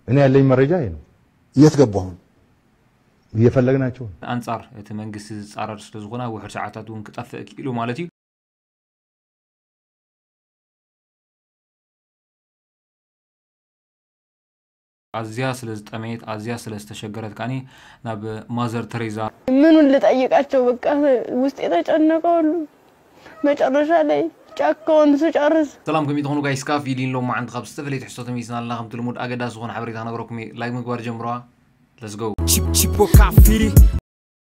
እኔ ያለኝ መረጃ ይሄ ነው። የት ገቡ አሁን? እየፈለግናቸው ነው። ኣንጻር እቲ መንግስቲ ዝጻረር ስለ ዝኾነ ኣብ ውሕድ ሰዓታት እውን ክጠፍእ ክኢሉ ማለት እዩ። ኣዝያ ስለ ዝጠመየት ኣዝያ ስለ ዝተሸገረት ካኒ ናብ ማዘር ተሬዛ ምኑን ልጠይቃቸው በቃ ውስጥ የተጨነቀ ሁሉ መጨረሻ ላይ ጫካውን ስጨርስ ሰላም ከመይ ትኾኑ ጋይስ? ካብ ፊሊን ሎም መዓንቲ ካብ ዝተፈላለዩ ትሕዝቶ ተመይስና ኣለና። ከምቲ ልሙድ ኣገዳሲ ዝኾነ ሓበሬታ ክነግረኩም እየ። ላይክ ምግባር ጀምረዋ። ለስጎ Chip- Chipoca Firi.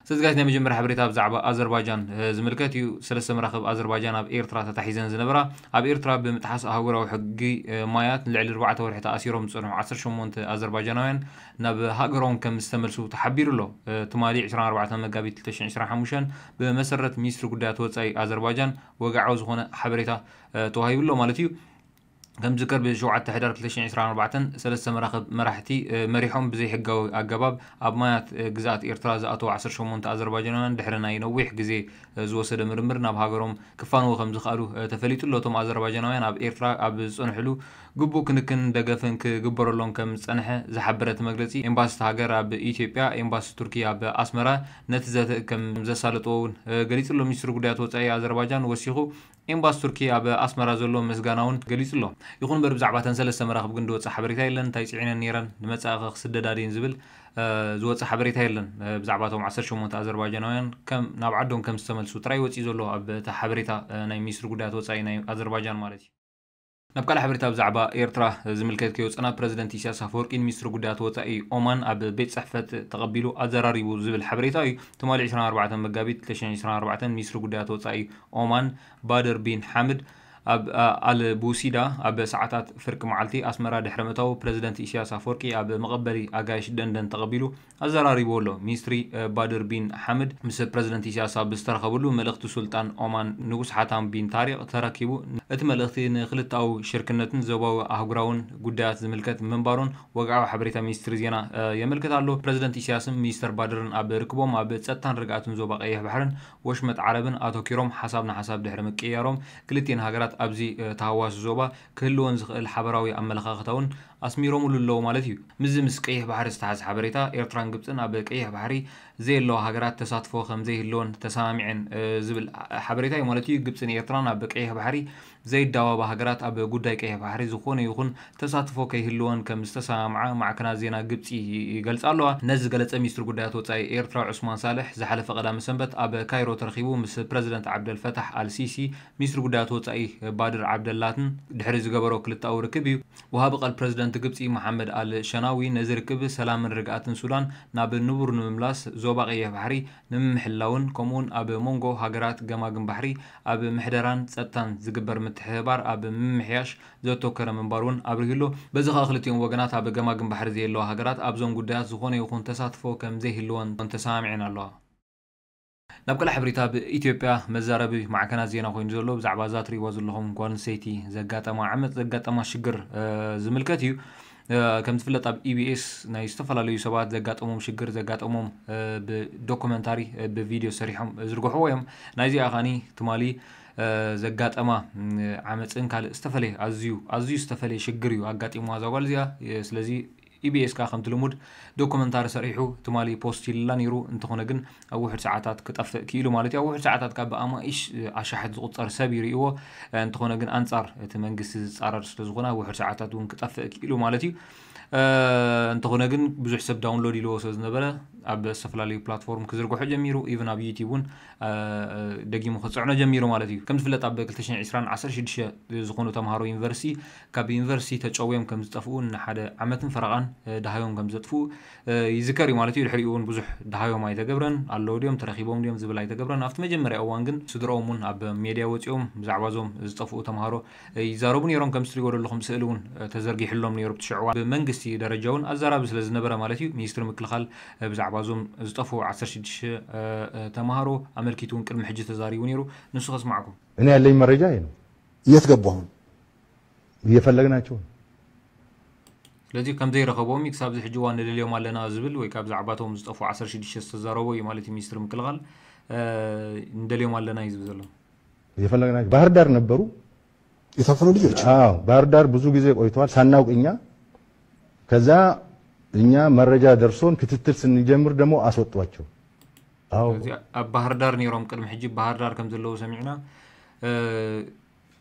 ስለዚ ጋይስ ናይ መጀመርያ ሓበሬታ ብዛዕባ ኣዘርባጃን እ፣ ዝምልከት እዩ። ሰለስተ መራኽብ ኣዘርባጃን ኣብ ኤርትራ ተታሒዘን ዝነበራ ኣብ ኤርትራ ብምጥሓስ ኣህጉራዊ ሕጊ እ፣ ማያት ንልዕሊ ኣርባዕተ ወርሒ ተኣሲሮም ዝጸንሑ ዓሰርተ ሸሞንተ ኣዘርባጃናውያን ናብ ሃገሮም ከም ዝተመልሱ ተሓቢሩ ኣሎ። እ፣ ትማሊ ዕስራን ኣርባዕተን መጋቢት ክልተ ሽሕን ዕስራን ሓሙሽተን ብመሰረት ሚኒስትሪ ጉዳያት ወጻኢ ኣዘርባጃን ወግዓዊ ዝኾነ ሓበሬታ እ፣ ተዋሂቡ ኣሎ ማለት እዩ። ከም ዝከር ብ ሸውዓተ ሕዳር ክልተ ሽሕን ዕስራን ኣርባዕተን ሰለስተ መራኽብ መራሕቲ እ፣ መሪሖም ብዘይሕጋዊ ኣገባብ ኣብ ማያት እ፣ ግዝኣት ኤርትራ ዝኣተዉ ዓሰርተ ሸሞንተ ኣዘርባጃናውያን ድሕሪ ናይ ነዊሕ ግዜ እ፣ ዝወሰደ ምርምር ናብ ሃገሮም ክፋንዎ ከም ዝኽኣሉ እ፣ ተፈሊጡ ኣሎ። እቶም ኣዘርባጃናውያን ኣብ ኤርትራ ኣብ ዝጸንሕሉ ግቡእ ክንክን ደገፍን ክግበረሎም ከም ዝጸንሐ ዝሓበረ እቲ መግለጺ፣ ኤምባሲ እቲ ሃገር ኣብ ኢትዮጵያ፣ ኤምባሲ ቱርኪ ኣብ ኣስመራ ነቲ ዘተ ከም ዘሳለጥዎ እውን እ፣ ገሊጹ ኣሎ። ሚኒስትሪ ጉዳያት ወጻኢ ኣዘርባጃን ወሲኹ ኤምባሲ ቱርኪ ኣብ ኣስመራ ዘሎ ምስጋና እውን ገሊጹ ኣሎ። ይኹን እምበር ብዛዕባ እተን ሰለስተ መራኽብ ግን ዝወጸ ሓበሬታ የለን። እንታይ ጽዒነን ነይረን ንመጻእኸ ክስደዳ ድየን ዝብል እ፣ ዝወጸ ሓበሬታ የለን። እ፣ ብዛዕባ እቶም ዓሰርተ ሸሞንተ ኣዘርባጃናውያን ከም ናብ ዓዶም ከም ዝተመልሱ ጥራይ ወጺኡ ዘሎ ኣብ እቲ ሓበሬታ እ፣ ናይ ሚኒስትሪ ጉዳያት ወጻኢ ናይ ኣዘርባጃን ማለት እዩ። ናብ ካልእ ሓበሬታ ብዛዕባ ኤርትራ ዝምልከት ከይወጸና ፕረዚደንት ኢሳያስ ኣፈወርቂ ንሚኒስትሪ ጉዳያት ወጻኢ ኦማን ኣብ ቤት ጽሕፈት ተቐቢሉ ኣዘራሪቡ ዝብል ሓበሬታ እዩ። ትማሊ ዕስራን ኣርባዕተን መጋቢት ክልተ ሽሕን ዕስራን ኣርባዕተን ሚኒስትሪ ጉዳያት ወጻኢ ኦማን ባድር ቢን ሓምድ ኣብ ኣ- ኣል ቡሲዳ ኣብ ሰዓታት ፍርቂ መዓልቲ ኣስመራ ድሕሪ ምእታዉ ፕረዚደንት ኢሳያስ ኣፈወርቂ ኣብ መቐበሊ ኣጋይሽ ደንደን ተቐቢሉ ኣዘራሪቡ ኣሎ። ሚኒስትሪ እ፣ ባድር ቢን ሓምድ ምስ ፕረዚደንት ኢሳያስ ኣብ ዝተረኸብሉ መልእኽቲ ሱልጣን ኦማን ንጉስ ሓታም ቢን ታሪቅ ተረኪቡ እቲ መልእኽቲ ንክልተኣዊ ሽርክነትን ዞባዊ ኣህጉራውን ጉዳያት ዝምልከት ምንባሩን ወግዓዊ ሓበሬታ ሚኒስትሪ ዜና እ፣ የመልክት ኣሎ። ፕረዚደንት ኢሳያስን ሚኒስተር ባድርን ኣብ ርክቦም ኣብ ጸጥታን ርግኣትን ዞባ ቀይሕ ባሕርን ወሽመጥ ዓረብን ኣተኪሮም ሓሳብ ንሓሳብ ድሕሪ ምቅይያሮም ክልቲኤን ሃገራት ኣብዚ እ፣ ተሃዋሲ ዞባ ክህልወን ዝኽእል ሓበራዊ ኣመለኻኽታ እውን ኣስሚሮምሉ ኣለዉ ማለት እዩ። ምስዚ ምስ ቀይሕ ባሕሪ ዝተሓዝ ሓበሬታ ኤርትራን ግብፅን ኣብ ቀይሕ ባሕሪ ዘየለዋ ሃገራት ተሳትፎ ከም ዘይህልወን ተሰማሚዐን እ፣ ዝብል ሓበሬታ እዩ ማለት እዩ። ግብፅን ኤርትራን ኣብ ቀይሕ ባሕሪ ዘይዳወባ ሃገራት ኣብ ጉዳይ ቀይሕ ባሕሪ ዝኾነ ይኹን ተሳትፎ ከይህልወን ከም ዝተሰማምዓ ማዕከናት ዜና ግብፂ ይገልፃ ኣለዋ። ነዚ ዝገለፀ ሚኒስትሪ ጉዳያት ወፃኢ ኤርትራ ዑስማን ሳልሕ ዝሓለፈ ቀዳመ ሰንበት ኣብ ካይሮ ተረኺቡ ምስ ፕረዚደንት ዓብደልፈታሕ ኣልሲሲ ሚኒስትሪ ጉዳያት ወፃኢ ባድር ዓብደላትን ድሕሪ ዝገበሮ ክልተኣዊ ርክብ እዩ። ወሃቢ ቃል ፕረዚደንት ግብፂ መሓመድ ኣል ሸናዊ ነዚ ርክብ ሰላምን ርግኣትን ሱዳን ናብ ንቡር ንምምላስ ዞባ ቀይሕ ባሕሪ ንምምሕላውን ከምኡውን ኣብ መንጎ ሃገራት ገማግም ባሕሪ ኣብ ምሕደራን ጸጥታን ዝግበር ምትሕብባር ኣብ ምምሕያሽ ዘተኮረ ምንባሩ እውን ኣብሪሁ ኣሎ። በዚ ከኣ ክልቲኦም ወገናት ኣብ ገማግም ባሕሪ ዘየለዋ ሃገራት ኣብዞም ጉዳያት ዝኾነ ይኹን ተሳትፎ ከም ዘይህልወን ተሰማሚዐን ኣለዋ። ናብ ካልእ ሓበሬታ ኣብ ኢትዮጵያ መዛረቢ ማዕከናት ዜና ኮይኑ ዘሎ ብዛዕባ እዛ ትርእይዋ ዘለኹም ጓል ኣንስተይቲ ዘጋጠማ ዓመፅ ዘጋጠማ ሽግር እ፣ ዝምልከት እዩ። እ፣ ከም ዝፍለጥ ኣብ ኢቢኤስ ናይ ዝተፈላለዩ ሰባት ዘጋጠሞም ሽግር ዘጋጠሞም እ፣ ብዶኩመንታሪ እ፣ ብቪድዮ ሰሪሖም ዝርግሕዎ እዮም። ናይዚኣ ከዓኒ ትማሊ እ፣ ዘጋጠማ ም፣ ዓመፅን ካልእ ዝተፈለየ ኣዝዩ ኣዝዩ ዝተፈለየ ሽግር እዩ ኣጋጢምዋ እዛ ጓል እዚኣ። እ፣ ስለዚ ኢቢኤስ ከዓ ከምቲ ልሙድ ዶኩመንታሪ ሰሪሑ ትማሊ ፖስት ኢሉላ ነይሩ። እንተኾነ ግን ኣብ ውሕድ ሰዓታት ክጠፍእ ክኢሉ ማለት እዩ። ኣብ ውሕድ ሰዓታት ካብ ብኣማኢሽ ኣሻሕት ዝቁፀር ሰብ ይርእይዎ። እንተኾነ ግን ኣንፃር እቲ መንግስቲ ዝፃረር ስለዝኾነ ኣብ ውሕድ ሰዓታት እውን ክጠፍእ ክኢሉ ማለት እዩ። እንተኾነ ግን ብዙሕ ሰብ ዳውንሎድ ኢልዎ ስለዝነበረ ኣብ ዝተፈላለዩ ፕላትፎርም ክዝርግሖ ጀሚሩ። ኢቭን ኣብ ዩቲብ እውን ደጊሙ ክፅዕኖ ጀሚሩ ማለት እዩ። ከም ዝፍለጥ ኣብ ክልተ ሽሕን ዕስራን ዓሰርተ ሽዱሽተ ዝኾኑ ተምሃሮ ዩኒቨርሲቲ ካብ ዩኒቨርሲቲ ተጨውዮም ከም ዝጠፍኡ ንሓደ ዓመትን ፈረቓን ደሃዮም ከም ዘጥፍኡ ይዝከር እዩ ማለት እዩ። ድሕሪኡ እውን ብዙሕ ደሃዮም ኣይተገብረን። ኣለዉ ድዮም ተረኺቦም ድዮም ዝብል ኣይተገብረን። ኣብቲ መጀመርያ እዋን ግን ስድረኦም እውን ኣብ ሜድያ ወፂኦም ብዛዕባ እዞም ዝጠፍኡ ተምሃሮ ይዛረቡ ነይሮም። ከም ትሪእዎ ዘለኹም ስእሊ እውን ተዘርጊሕሎም ነይሩ። ብትሽዕዋ ብመንግስቲ ደረጃ እውን ኣዛራቢ ስለ ዝነበረ ማለት እዩ። ሚኒስትሪ ምክልኻል ብዛዕባ እዞም ዝጠፍኡ ዓሰርተ ሽዱሽተ ተምሃሮ ኣመልኪቱ እውን ቅድሚ ሕጂ ተዛሪቡ ነይሩ። ንሱ ከስማዕኩም። እኔ ያለኝ መረጃ ይሄ ነው። የት ገቡ አሁን? እየፈለግናቸው ነው። ስለዚ ከም ዘይረኸቦም እዩ ክሳብ እዚ ሕጂ እዋን ንደልዮም ኣለና ዝብል ወይ ካብ ዛዕባቶም ዝጠፉ ዓሰርተ ሽዱሽተ ዝተዛረቦ እዩ ማለት እዩ ሚኒስትሪ ምክልኻል። ንደልዮም ኣለና እዩ ዝብል ዘሎ። እየፈለግናቸው ባህር ዳር ነበሩ። የታፈኑ ልጆች አዎ ባህር ዳር ብዙ ጊዜ ቆይተዋል ሳናውቅ እኛ። ከዛ እኛ መረጃ ደርሶን ክትትል ስንጀምር ደግሞ አስወጧቸው። አዎ። ስለዚ ኣብ ባህር ዳር ነይሮም፣ ቅድሚ ሕጂ ባህር ዳር ከም ዘለዉ ሰሚዕና። እ፣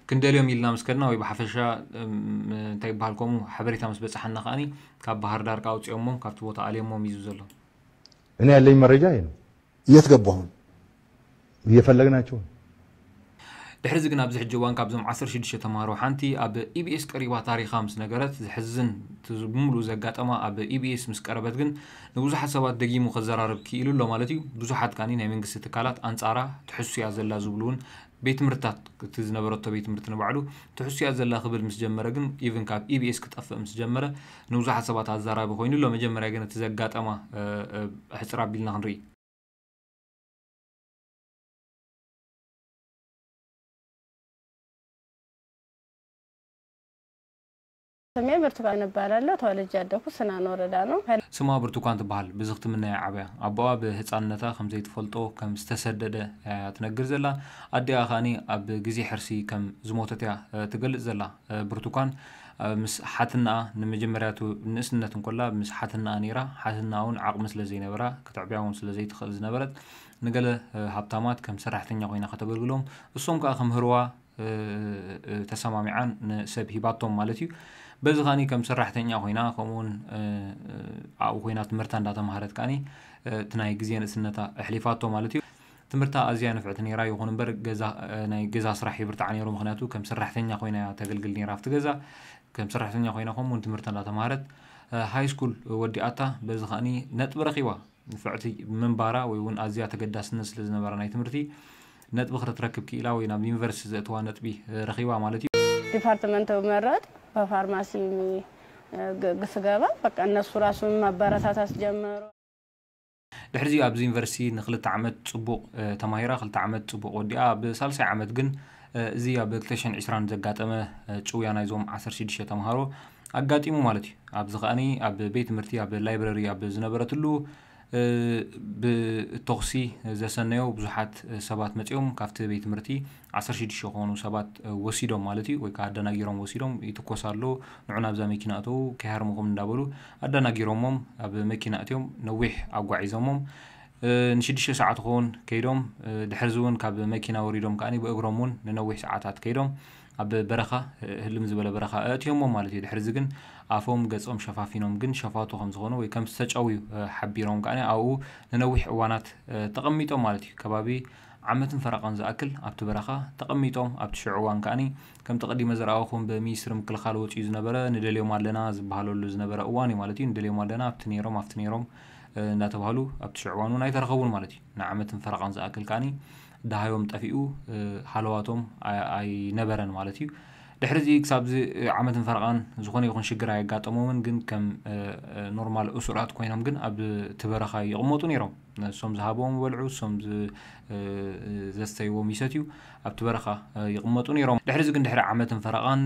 ክንደልዮም ኢልና ምስ ከድና ወይ ብሓፈሻ፣ እም፣ እንታይ ይበሃል፣ ከምኡ ሓበሬታ ምስ በጻሓና ከኣኒ ካብ ባህር ዳር ኣውጺኦሞም ካብቲ ቦታ ኣልዮሞም እዩ ዘሎ። እኔ ያለኝ መረጃ ይሄ ነው። የት ገቡ አሁን? እየፈለግናቸው ነው። ድሕሪ እዚ ግን ኣብዚ ሕጂ እዋን ካብዞም ዓሰርተ ሽዱሽተ ተምሃሮ ሓንቲ ኣብ ኢቢኤስ ቀሪባ ታሪኻ ምስ ነገረት፣ ዘሕዝን፣ እቲ ብምሉኡ ዘጋጠማ ኣብ ኢቢኤስ ምስ ቀረበት ግን ንብዙሓት ሰባት ደጊሙ ከዘራርብ ክኢሉ ኣሎ ማለት እዩ። ብዙሓት ካኒ ናይ መንግስቲ ትካላት ኣንጻራ ትሕሱ እያ ዘላ ዝብሉ እውን፣ ቤት ትምህርትታት፣ እቲ ዝነበረቶ ቤት ትምህርቲ ንባዕሉ ትሕሱ እያ ዘላ ክብል ምስ ጀመረ ግን፣ ኢቭን ካብ ኢቢኤስ ክጠፍእ ምስ ጀመረ ንብዙሓት ሰባት ኣዛራቢ ኮይኑ ኣሎ። መጀመርያ ግን እቲ ዘጋጠማ፣ እ፣ እ፣ ሕጽር ኣቢልና ክንርኢ። ስሜ ብርቱካን እባላለሁ። ተወልጄ ያደኩት ስናን ወረዳ ነው። ስማ ብርቱካን ትበሃል። ብዝኽትምና እያ ዓብያ። ኣቦኣ ብህፃንነታ ከም ዘይትፈልጦ ከም ዝተሰደደ እያ ትነግር ዘላ። ኣዲኣ ከኣኒ ኣብ ግዜ ሕርሲ ከም ዝሞተት እያ፣ እ፣ ትገልጽ ዘላ። እ፣ ብርቱካን፣ እ፣ ምስ ሓትናኣ ንመጀመርያቱ ንእስነት እንኮላ ምስ ሓትናኣ ነይራ። ሓትናኣ እውን ዓቕሚ ስለ ዘይነበራ፣ ከተዕብያ እውን ስለ ዘይትኽእል ዝነበረት፣ ንገለ፣ እ፣ ሃብታማት ከም ሰራሕተኛ ኮይና ከተገልግሎም፣ እሶም ከኣ ከም ህርዋ፣ እ፣ እ፣ ተሰማሚዓን ንሰብ ሂባቶም ማለት እዩ። በዚ ኸኣኒ ከም ሰራሕተኛ ኮይና፣ ከምኡውን፣ እ፣ እ፣ ኣብኡ ኮይና ትምህርታ እንዳተማሃረት ከኣኒ፣ እ፣ እቲ ናይ ግዜ ንእስነታ ኣሕሊፋቶ ማለት እዩ። ትምህርታ ኣዝያ ንፍዕቲ ነይራ፣ ይኹን እምበር ገዛ፣ እ፣ ናይ ገዛ ስራሕ ይብርትዓ ነይሩ፣ ምኽንያቱ ከም ሰራሕተኛ ኮይና እያ ተገልግል ነይራ ኣብቲ ገዛ። ከም ሰራሕተኛ ኮይና ከምኡውን ትምህርታ እንዳተማሃረት፣ እ፣ ሃይ ስኩል ወዲኣታ። በዚ ኸኣኒ ነጥቢ ረኺባ። ንፍዕቲ ምንባራ ወይ እውን ኣዝያ ተገዳስነት ስለ ዝነበራ ናይ ትምህርቲ ነጥቢ ክትረክብ ክኢላ ወይ ናብ ዩኒቨርሲቲ ዘእትዋ ነጥቢ፣ እ፣ ረኺባ ማለት እዩ። ዲፓርትመንት ብመረጥ በፋርማሲ ግ- ስገባ በቃ እነሱ ራሱ ማበረታታት ጀመሩ። ድሕሪዚ ኣብዚ ዩኒቨርሲቲ ንክልተ ዓመት ጽቡቕ፣ እ፣ ተማሂራ፣ ክልተ ዓመት ጽቡቕ ወዲኣ። ኣብ ሳልሳይ ዓመት ግን፣ እ፣ እዚ ኣብ ክልተ ሽሕን ዕስራን ዘጋጠመ፣ እ፣ ጭውያ ናይዞም ዓሰርተ ሽዱሽተ ተምሃሮ ኣጋጢሙ ማለት እዩ። ኣብዚ ከኣኒ ኣብ ቤት ትምህርቲ፣ ኣብ ላይብረሪ ኣብ ዝነበረትሉ፣ እ፣ ብተኹሲ ዘሰነዮ ብዙሓት ሰባት መጺኦም ካብቲ ቤት ትምህርቲ ዓሰርተ ሽዱሽተ ዝኾኑ ሰባት፣ እ፣ ወሲዶም ማለት እዩ፣ ወይ ከዓ ኣደናጊሮም ወሲዶም። ይትኮስ ኣሎ፣ ንዑ ናብዛ መኪና እተው፣ ከይሃርምኹም እንዳበሉ ኣደናጊሮሞም ኣብ መኪና እትዮም ነዊሕ ኣጓዒዞሞም። እ፣ ንሽዱሽተ ሰዓት ክኸውን ከይዶም፣ እ፣ ድሕርዚ እውን ካብ መኪና ወሪዶም ከኣኒ ብእግሮም እውን ንነዊሕ ሰዓታት ከይዶም ኣብ በረኻ፣ እ፣ ህልም ዝበለ በረኻ ኣእትዮሞም ማለት እዩ። ድሕርዚ ግን ኣፎም ገጾም ሸፋፊኖም ግን ሸፋቱ ከም ዝኾኑ ወይ ከም ዝተጨውዩ፣ እ፣ ሓቢሮም ከኣኒ ኣብኡ ንነዊሕ እዋናት፣ እ፣ ተቐሚጦም ማለት እዩ። ከባቢ ዓመትን ፈረቓን ዝኣክል ኣብቲ በረኻ ተቐሚጦም፣ ኣብቲ ሽዑ እዋን ከኣኒ ከምቲ ቀዲመ ዘረኣኹም ብሚኒስትሪ ምክልኻል ወፂኡ ዝነበረ ንደልዮም ኣለና ዝበሃለሉ ዝነበረ እዋን እዩ ማለት እዩ። ንደልዮም ኣለና፣ ኣብቲ ነይሮም፣ ኣብቲ ነይሮም፣ እ፣ እንዳተባሃሉ ኣብቲ ሽዑ እዋን እውን ኣይተረኸቡን ማለት እዩ። ንዓመትን ፈረቓን ዝኣክል ከኣኒ ደሃዮም ጠፊኡ፣ እ፣ ሃለዋቶም ኣይ-፣ ኣይነበረን ማለት እዩ። ድሕሪ እዚ ክሳብ እዚ ዓመትን ፈረቓን ዝኾነ ይኹን ሽግር ኣየጋጠሞምን፣ ግን ከም፣ እ፣ እ፣ ኖርማል እሱራት ኮይኖም ግን ኣብ እቲ በረኻ ይቕመጡ ነይሮም። እሶም ዝሃብዎም ይበልዑ፣ እሶም ዝ-፣ እ፣ ዘስተይዎም ይሰትዩ፣ ኣብቲ በረኻ፣ እ፣ ይቕመጡ ነይሮም። ድሕሪ እዚ ግን ድሕሪ ዓመትን ፈረቓን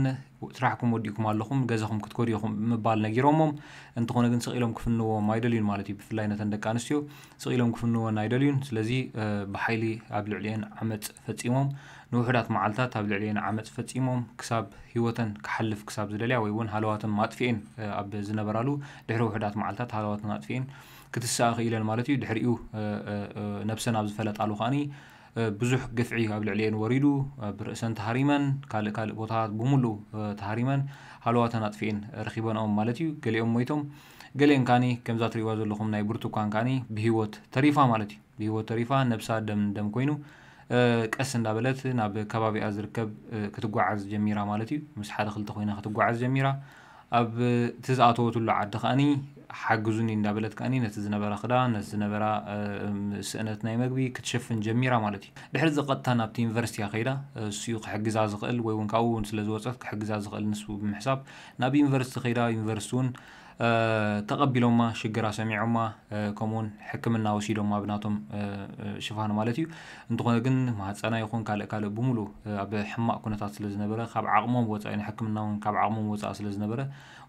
ስራሕኩም ወዲእኩም ኣለኹም፣ ገዛኹም ክትከዱ ኢኹም ምባል ነጊሮሞም። እንተኾነ ግን ስቕ ኢሎም ክፍንዎም ኣይደልዩን ማለት እዩ። ብፍላይ ነተን ደቂ ኣንስትዮ ስቕ ኢሎም ክፍንወን ኣይደልዩን። ስለዚ፣ እ፣ ብሓይሊ ኣብ ልዕሊኤን ዓመፅ ፈፂሞም፣ ንውሑዳት መዓልታት ኣብ ልዕሊኤን ዓመፅ ፈፂሞም፣ ክሳብ ህይወተን ክሓልፍ ክሳብ ዝደልያ ወይ እውን ሃለዋተን ኣጥፊኤን፣ እ፣ ኣብ ዝነበራሉ ድሕሪ ውሑዳት መዓልታት ሃለዋተን ኣጥፊኤን ክትስኣ ክኢለን ማለት እዩ። ድሕሪኡ፣ እ፣ እ፣ እ፣ ነብሰን ኣብ ዝፈለጣሉ ከኣኒ፣ እ፣ ብዙሕ ግፍዒ ኣብ ልዕሊኤን ወሪዱ፣ ኣብ ርእሰን ተሃሪመን፣ ካልእ ካልእ ቦታታት ብምሉእ፣ እ፣ ተሃሪመን፣ ሃለዋተን ኣጥፊኤን ረኺበንኦም ማለት እዩ። ገሊኦም ሞይቶም፣ ገሊኤን ካኒ ከምዛ ትሪእዋ ዘለኹም ናይ ብርቱካን ካኒ ብህይወት ተሪፋ ማለት እዩ። ብህይወት ተሪፋ፣ ነብሳ ደም ደም ኮይኑ፣ እ፣ ቀስ እንዳበለት ናብ ከባቢኣ ዝርከብ፣ እ፣ ክትጓዓዝ ጀሚራ ማለት እዩ። ምስ ሓደ ክልተ ኮይና ክትጓዓዝ ጀሚራ። ኣብ እቲ ዝኣተወትሉ ዓዲ ከኣኒ ሓግዙኒ እንዳበለት ከኣኒ ነቲ ዝነበራ ክዳን፣ ነቲ ዝነበራ፣ እ፣ ስእነት ናይ መግቢ ክትሸፍን ጀሚራ ማለት እዩ። ድሕሪ እዚ ቀጥታ ናብቲ ዩኒቨርሲቲ እያ ከይዳ፣ እ፣ እሱ እዩ ክሕግዛ ዝኽእል ወይ እውን ካብኡ እውን ስለ ዝወፀት ክሕግዛ ዝኽእል ንሱ ብምሕሳብ ናብ ዩኒቨርሲቲ ከይዳ፣ ዩኒቨርሲቲ እውን፣ እ፣ ተቐቢሎማ፣ ሽግራ ሰሚዖማ፣ እ፣ ከምኡውን ሕክምና ወሲዶማ ብናቶም፣ እ፣ እ፣ ሽፋን ማለት እዩ። እንተኾነ ግን ማህፀና ይኹን ካልእ ካልእ ብምሉእ፣ እ፣ ኣብ ሕማቕ ኩነታት ስለ ዝነበረ ካብ ዓቕሞም ወፃኢ፣ ንሕክምና እውን ካብ ዓቕሞም ወፃኢ ስለ ዝነበረ፣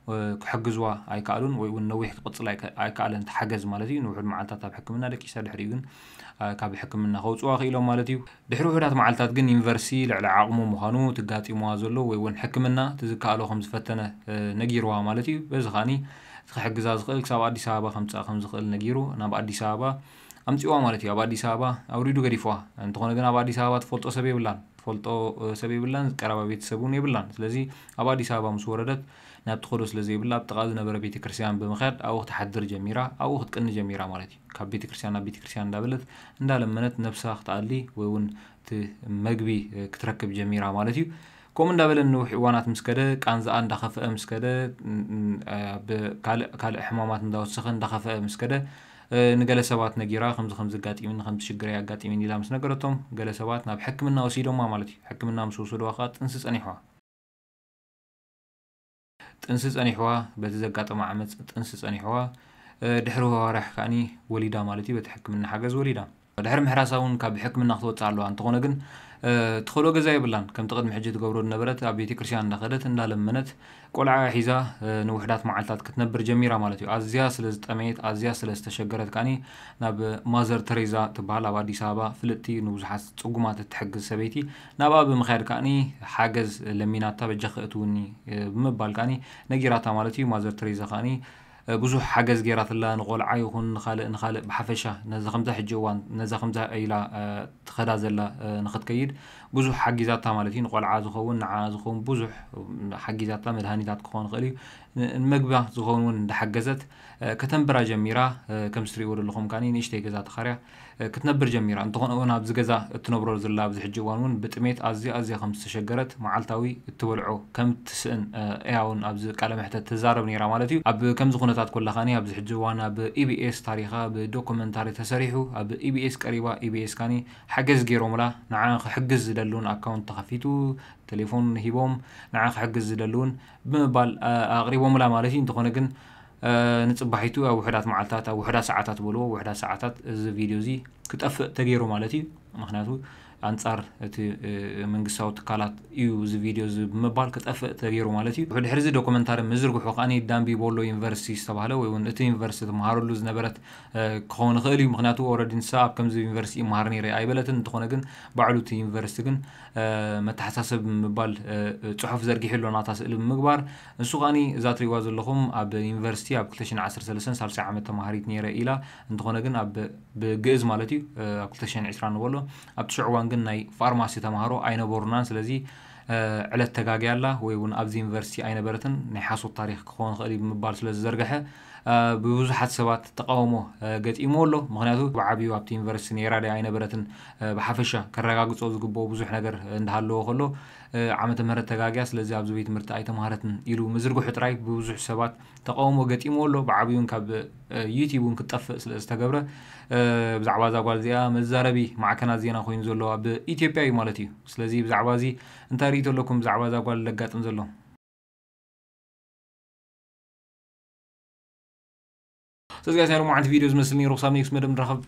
እ፣ ክሕግዝዋ ኣይከኣሉን ወይ እውን ነዊሕ ክቕፅል ኣይከ-፣ ኣይከኣለን እቲ ሓገዝ ማለት እዩ። ንውሑድ መዓልታት ኣብ ሕክምና ደቂሳ ድሕሪኡ ግን፣ እ፣ ካብ ሕክምና ከውፅዋ ክኢሎም ማለት እዩ። ድሕሪ ውሑዳት መዓልታት ግን ዩኒቨርሲቲ ልዕሊ ዓቕሙ ምዃኑ፣ እቲ ጋጢምዋ ዘሎ ወይ እውን ሕክምና እቲ ዝከኣሎ ከም ዝፈተነ፣ እ፣ ነጊርዋ ማለት እዩ። በዚ ከኣኒ ክሕግዛ ዝኽእል ክሳብ ኣዲስ ኣበባ ከምፅኣ ከም ዝኽእል ነጊሩ ናብ ኣዲስ ኣበባ ኣምፅዋ ማለት እዩ። ኣብ ኣዲስ ኣበባ ኣውሪዱ ገዲፍዋ። እንተኾነ ግን ኣብ ኣዲስ ኣበባ ትፈልጦ ሰብ የብላን፣ ትፈልጦ ሰብ የብላን፣ ቀረባ ቤተሰብ እውን የብላን። ስለዚ ኣብ ኣዲስ ኣበባ ምስ ወረደት ናብ ትኸዶ ስለ ዘይብላ ኣብ ጥቓ ዝነበረ ቤተክርስትያን ብምኻድ ኣብኡ ክትሓድር ጀሚራ፣ ኣብኡ ክትቅኒ ጀሚራ ማለት እዩ። ካብ ቤተክርስትያን ናብ ቤተክርስትያን እንዳበለት እንዳለመነት ነብሳ ክትኣሊ ወይ እውን እቲ መግቢ ክትረክብ ጀሚራ ማለት እዩ። ከምኡ እንዳበለ ንውሕ እዋናት ምስ ከደ፣ ቃንዛኣ እንዳኸፍአ ምስ ከደ፣ ካልእ ካልእ ሕማማት እንዳወሰኸ እንዳኸፍአ ምስ ከደ፣ ንገለ ሰባት ነጊራ፣ ከምዚ ከምዚ ኣጋጢሙኒ፣ ከምዚ ሽግር ኣጋጢሙኒ ኢላ ምስ ነገረቶም፣ ገለ ሰባት ናብ ሕክምና ወሲዶማ ማለት እዩ። ሕክምና ምስ ወሰድዋ ከዓ ጥንሲ ጸኒሕዋ። ጥንሲ ጸኒሕዋ፣ በቲ ዘጋጠማ ዓመጽ ጥንሲ ጸኒሕዋ። ድሕሪ ወርሒ ከዓኒ ወሊዳ ማለት እዩ፣ በቲ ሕክምና ሓገዝ ወሊዳ። ድሕሪ ምሕራሳ እውን ካብ ሕክምና ክትወጽእ ኣለዋ። እንተኾነ ግን ትኸዶ ገዛ የብላን። ከምቲ ቅድሚ ሕጂ ትገብሮ ዝነበረት ኣብ ቤተክርስትያን እንዳኸደት እንዳለመነት ቆልዓ ሒዛ ንውሕዳት መዓልታት ክትነብር ጀሚራ ማለት እዩ። ኣዝያ ስለ ዝጠመየት፣ ኣዝያ ስለ ዝተሸገረት ከዓኒ ናብ ማዘር ተሬዛ ትበሃል ኣብ ኣዲስ ኣበባ ፍልጥቲ ንብዙሓት ጽጉማት እትሕግዝ ሰበይቲ ናብኣ ብምኽያድ ከዓኒ ሓገዝ ለሚናታ በጃኺ እትውኒ ብምባል ከዓኒ ነጊራታ ማለት እዩ። ማዘር ተሬዛ ከዓኒ ብዙሕ ሓገዝ ገይራትላ፣ ንቆልዓ ይኹን ንኻልእ ንኻልእ ብሓፈሻ ነዛ ከምዛ ሕጂ እዋን ነዛ ከምዛ ኢላ ትኸዳ ዘላ ንኽትከይድ ብዙሕ ሓጊዛታ ማለት እዩ። ንቆልዓ ዝኸውን ንዓ ዝኸውን ብዙሕ ሓጊዛታ፣ መድሃኒታት ክኸውን ይኽእል እዩ፣ ንመግባ ዝኸውን እውን እንዳሓገዘት ከተንብራ ጀሚራ። ከም ትሪእዎ ዘለኹም ከዓኒ ንእሽተይ ገዛ ተኻርያ ክትነብር ጀሚራ። እንተኾነ እውን ኣብዚ ገዛ እትነብሮ ዘላ ኣብዚ ሕጂ እዋን እውን ብጥሜት ኣዝያ ኣዝያ ከም ዝተሸገረት፣ መዓልታዊ እትበልዖ ከም ትስእን እያ እውን ኣብዚ ቃለ መሕተት ትዛረብ ነይራ ማለት እዩ። ኣብ ከምዚ ኩነታት ኮላ ከዓኒ ኣብዚ ሕጂ እዋን ኣብ ኢቢኤስ ታሪኻ ብዶኩመንታሪ ተሰሪሑ ኣብ ኢቢኤስ ቀሪባ። ኢቢኤስ ከዓኒ ሓገዝ ገይሮምላ፣ ንዓ ክሕግዝ ዝደሊ እውን ኣካውንት ተኸፊቱ፣ ቴሌፎን ሂቦም ንዓ ክሕግዝ ዝደሊ እውን ብምባል ኣቕሪቦምላ ማለት እዩ። እንተኾነ ግን ንፅባሒቱ ኣብ ውሕዳት መዓልታት፣ ኣብ ውሕዳት ሰዓታት በልዎ፣ ውሕዳት ሰዓታት እዚ ቪድዮ እዚ ክጠፍእ ተገይሩ ማለት እዩ። ምክንያቱ ኣንፃር እቲ መንግስታዊ ትካላት እዩ እዚ ቪድዮ እዚ ብምባል ክጠፍእ ተገይሩ ማለት እዩ። ድሕሪ እዚ ዶኩመንታሪ ምዝርግሑ ከዓኒ ዳምቢ ቦሎ ዩኒቨርሲቲ ዝተባህለ ወይ እውን እቲ ዩኒቨርሲቲ ትመሃረሉ ዝነበረት ክኸውን ይኽእል እዩ። ምክንያቱ ኦረዲ ንሳ ኣብ ከምዚ ዩኒቨርሲቲ ይመሃር ነይረ ኣይበለትን። እንተኾነ ግን ባዕሉ እቲ ዩኒቨርሲቲ ግን መተሓሳሰብ ብምባል ፅሑፍ ዘርጊሑ ኣሎ፣ ናታ ስእሊ ብምግባር። ንሱ ከዓኒ እዛ ትሪእዋ ዘለኹም ኣብ ዩኒቨርሲቲ ኣብ ክልተ ሽሕን ዓሰርተ ሰለስተን ሳልሳይ ዓመት ተማሃሪት ነይረ ኢላ። እንተኾነ ግን ኣብ ብግእዝ ማለት እዩ ኣብ ክልተ ሽሕን ዕስራን ንበሎ ኣብቲ ሽዑ እዋን ግን ናይ ፋርማሲ ተማሃሮ ኣይነበሩናን። ስለዚ ዕለት ተጋግያ ኣላ ወይ እውን ኣብዚ ዩኒቨርሲቲ ኣይነበረትን፣ ናይ ሓሶት ታሪኽ ክኸውን ይኽእል እዩ ብምባል ስለ ዝዘርግሐ ብብዙሓት ሰባት ተቃውሞ ገጢምዎ ኣሎ። ምክንያቱ ብዓብዩ ኣብቲ ዩኒቨርሲቲ ነይራ ድያ ኣይነበረትን ብሓፈሻ ከረጋግጾ ዝግብኦ ብዙሕ ነገር እንዳሃለዎ ከሎ ዓመተ ምህረት ተጋግያ፣ ስለዚ ኣብዚ ቤት ትምህርቲ ኣይተማሃረትን ኢሉ ምዝርግሑ ጥራይ ብብዙሕ ሰባት ተቃውሞ ገጢምዎ ኣሎ። ብዓብዩ እውን ካብ ዩቲዩብ እውን ክትጠፍእ ስለ ዝተገብረ ብዛዕባ እዛ ጓል እዚኣ መዛረቢ ማዕከናት ዜና ኮይኑ ዘሎ ኣብ ኢትዮጵያ እዩ ማለት እዩ። ስለዚ ብዛዕባ እዚ እንታይ ርእይቶ ኣለኩም? ብዛዕባ እዛ ጓል ዘጋጥም ዘሎ? ስለዚ ጋይስ ናይ ሎማዓንቲ ቪድዮ ዝመስል ነይሩ። ክሳብ ኔክስት መደብ ንራኸብ።